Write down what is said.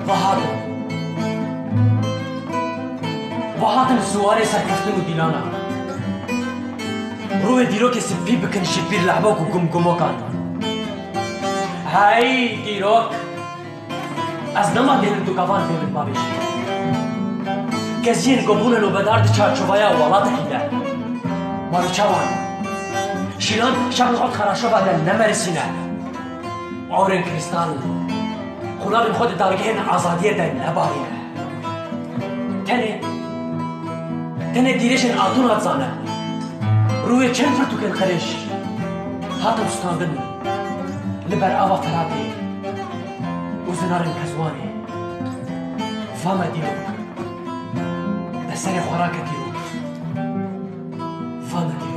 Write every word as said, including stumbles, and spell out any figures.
Va hatin. Va hatin siwarê serkeftin û dîlana. Rûyê dîrokê spî bikin ji pîrlehbok û gumgumokan. Hey dîrok! Ez nema dêlin tu gavan bêlin bavêjî. Keziyên ku bûne nobedar di çarçoveya welatekî de. Ma li çawan? Şîlan şev li xwe xeraşova de nemerisîne. Awrên krîstal, xulabên xwe di dargehên azadiyê de nebarîne. Tenê, tenê dîrêşên Atûna dizane. Rûyê çend pirtûkên qirêj hatin standin li ber ava Feratê û zinarên Kezwanê. Va me dîrok, te serê xwe rake dîrok. Va me dîrok.